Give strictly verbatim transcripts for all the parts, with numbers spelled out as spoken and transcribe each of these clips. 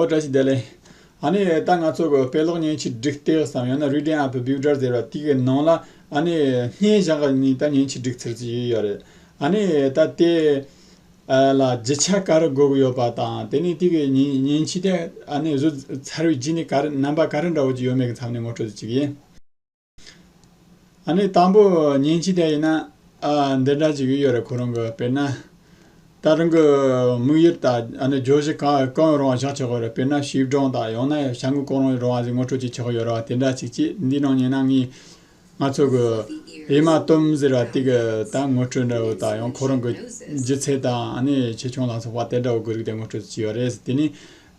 ཨོ་བཀྲ་ཤིས་བདེ་ལེགས། ཨ་ནི་ད་ང་ཚོ་གི་དཔེ་ཀློག་མཉེན་ཆས་སྒྲིག་སྟེགས་སམ་ཡང་ན་Reading App Builder ཟེར་བ་དེ་གི་ནང་ལ་ཨ་ནི་བརྙན་བཞག་ནས་ད་མཉེན་ཆས་སྒྲིག་ཚུལ་ཅིག་ཡོད་རེད། ཨ་ནི་ད་དེ་ལ་རྒྱུ་ཆ་ག་རེ་དགོས་ཀྱི་ཡོད་པ་དང་དེ་ནས་དེ་གི་མཉེན་མཉེན་ཆས་དེ་ཨ་ནི་བཟོ་ཚར་བའི་རྗེས་ནས་ག་རེ་རྣམ་པ་ག་རེ་འདྲ་བོ་ཅིག་ཡོད་མེད་ཀྱི་མཚམས་ནས་ངོ་སྤྲོད་ཅིག་ཡིན། ཨ་ནི་དང་པོ་མཉེན་ཆས་དེ་ཡིན་ན་ཨ་འདི་འདྲ་ཅིག་ཡོད་རེད། ཁོ་རང་གི་དཔེར་ན་ད་རང་གི་དམིགས་ཡུལ་དང་ཨ་ནི་བརྗོད་གཞི་གང་གང་ཡང་རུང་བ་བཞག་ཆོག་གི་རེད། དཔེར་ན་བྱིས་སྒྲུང་དང་ཡང་ན་བྱ་དངོས་གང་རུང་རུང་བ་ཞིག་ངོ་སྤྲོད་ཅིག་ཆོག་གི་ཡོད་རེད་བ། དེ་འདྲ་ཅིག་ཅིག་འདི་ནང་ཉན་ན་ངས་ང་ཚོ་གི་ཨེ་མ་ཏོམ་ཟེར་བ་དེ་གི་ད་ངོ་སྤྲོད་འདྲ་བོ་དང་ཡང་ཁོ་རང་གི་སྒྱུ་རྩལ་དང་ཨ་ནི་ཆེ་ཆུང་ལ་སོགས་པ་དེ་འདྲ་བོ་གི་རིགས་དེ་ངོ་སྤྲོད་ཅིག་ཡོད་རེད། དེ་ནི་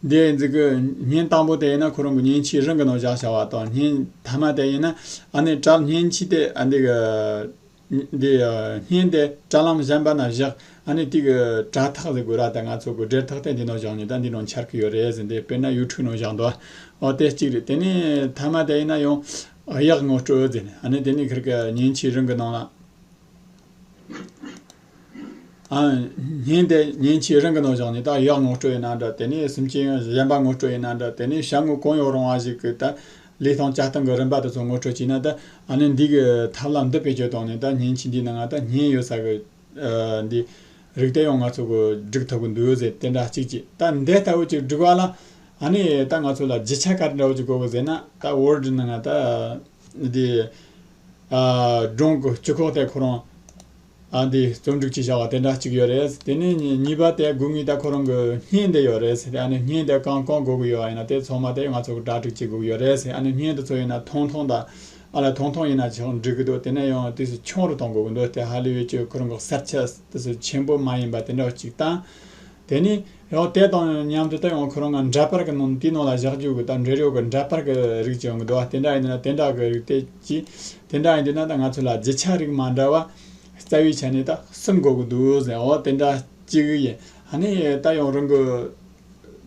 འདི་འཛི་གི་བརྙན་དང་པོ་དེ་ཡིན་ན་ཁོ་རང་གི་མཉེན་ཆས་རང་གི་ནང་བཞག་བྱ་བ་དང་། བརྙན་ཐ་མ་དེ་ཡིན་ན་ཨ་ནི་དྲ་མཉེན་ཆས་དེ་ཨ་འདི་གི་འདི་བརྙན་དེ་དྲ་ལམ་གཞན་པ་ན་བཞག་ཨ་ནི་དེ་གི་དྲ་ཐག་ཟེར་དགོས་ར། ད་ང་ཚོ་གི་སྦྲེལ་ཐག་དེ་འདི་ནང་བཞག་ནས་ད་འདི་ནང་འཆར་གི་ཡོད་རེད་ཟེར། འདི་དཔེར་ན་YouTube་ནང་བཞག་འདུག་ཨོ་དེ་གཅིག་རེད། དེ་ནས་ཐ་མ་དེ་ཡིན་ན་ཡང་གཡག་ངོ་སྤྲོད་ཟེར་ནས་ཨ་ནི་དེ་ནས་ཁིར་གི་མཉེན་ཆས་རང་གི་ནང་ལ། ཨ། བརྙན་དེ་མཉེན་ཆས་རང་གི་ནང་བཞག་ནས་ད་གཡག་ངོ་སྤྲོད་ཡིན་ན་འདྲ། དེ་ནས་སེམས་ཅན་གཞན་པ་ངོ་སྤྲོད་ཡིན་ན་འདྲ། དེ་ནས་བྱ་དངོས་གང་ཡང་རུང་བ་ཞིག་གི་ད་ལུས་དང་བྱ་སྟངས་ཀྱི་རིམ་པ་དེ་ཚོ་ངོ་སྤྲོད་བྱས་ན་ད་ཨ་ནི་འདི་གི་ཐབས་ལམ་འདི་བེད་སྤྱོད་བཏང་ནས་ད་མཉེན་ཆས་འདིའི་ནང་ང་ད་བརྙན་ཡོད་ས་གི་ཨ་འདི་རིགས་དེ་ཡང་ང་ཚོ་གི་སྒྲིག་ཐུབ་གི་འདུག་ཟེར། དེ་འདྲ་གཅིག་གཅིག་ད་འདི་ལྟ་བུ་ཅིག་སྒྲིག་པ་ལ་ཨ་ནི་ད་ང་ཚོ་ལ་རྒྱུ་ཆ་ག་རེ་འདྲ་བོ་ཅིག་དགོས་གི་ཟེར་ན་ད་Word་ནང་ང་ད་འདི། ཨ། སྒྲུང་གི་སྤྱི་ཁོག་དེ་ཁོ་རང་ཨ་འདི་རྩོམ་སྒྲིག་ཅིག་བྱ་བ་དེ་འདྲ་གཅིག་ཡོད་རེད། དེ་ནས་གཉིས་གཉིས་པ་དེ་དགོས་ངེས་ད་ཁོ་རང་གི་བརྙན་དེ་ཡོད་རེད་ཟེར། ཨ་ནི་བརྙན་དེ་གང་གང་དགོས་ཀྱི་ཡོད་ཡིན་ན་དེ་ཚང་མ་དེ་ང་ཚོ་གི་གྲ་སྒྲིག་བྱེད་དགོས་ཀྱི་ཡོད་རེད་ཟེར། ཨ་ནི་བརྙན་དེ་ཚོ་ཡིན་ན་ཐུང་ཐུང་དང་ཨ་ལ་ཐུང་ཐུང་ཡིན་ན་ཅིག་འགྲིག་གི་འདུག་དེ་ནས་ཡང་དུས་སུ་ཆུང་རུ་གཏོང་དགོས་ཀྱི་འདུག་དེ་ཧ་ལས་པའི་ཅིག་ཁོ་རང་གི་གསལ་ཆ་དུས་སུ་ཆེན་པོ་མ་ཡིན་པ་དེ་འདྲ་གཅིག་དང་། དེ་ནས་ཡང་དེ་དང་མཉམ་དུ་ད་ཡང་ཁོ་རང་ང་འདྲ་པར་གི་ནང་དེའི་ནང་ལ་བཞག་རྒྱུ་གི་ད་འབྲེལ་ཡོད་གི་འདྲ་པར་གི་རིགས་ཅིག་ཡོང་གི་འདུག་དེ་འདྲ་ཡིན་ན་དེ་འདྲ་གི་རིགས་དེ་ཅི། དེ་འདྲ་ཡིན་དུས་ན་ད་ང་ཚོ་ལ་རྒྱུ་ཆ་རིགས་མ་འདྲ་བ་རྩ་བའི་ཆ་ནས་ད་གསུམ་དགོས་གི་འདུག་ཟེར། འོ་དེ་འདྲ་གཅིག་ཡིན། ཨ་ནི་ད་ཡང་རང་གི་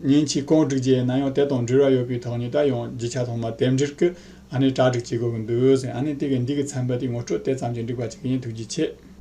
མཉེན་ཆས་གང་སྒྲིག་རྒྱུ་ཡིན་ན་ཡང་དེ་དང་འབྲེལ་བ་ཡོད་པའི་ཐོག་ནས་ད་ཡང་རྒྱུ་ཆ་ཚང་མ་དེ་འབྲེལ་གི་ཨ་ནི་གྲ་སྒྲིག་བྱེད་དགོས་གི་འདུག་ཟེར། ཨ་ནི་དེ་གི་འདི་གི་ཚན་པ་དེ་ངོ་སྤྲོད་དེ་ཙམ་གྱིས་འགྲིག་པ་ཅིག་ཡིན། ཐུགས་རྗེ་ཆེ།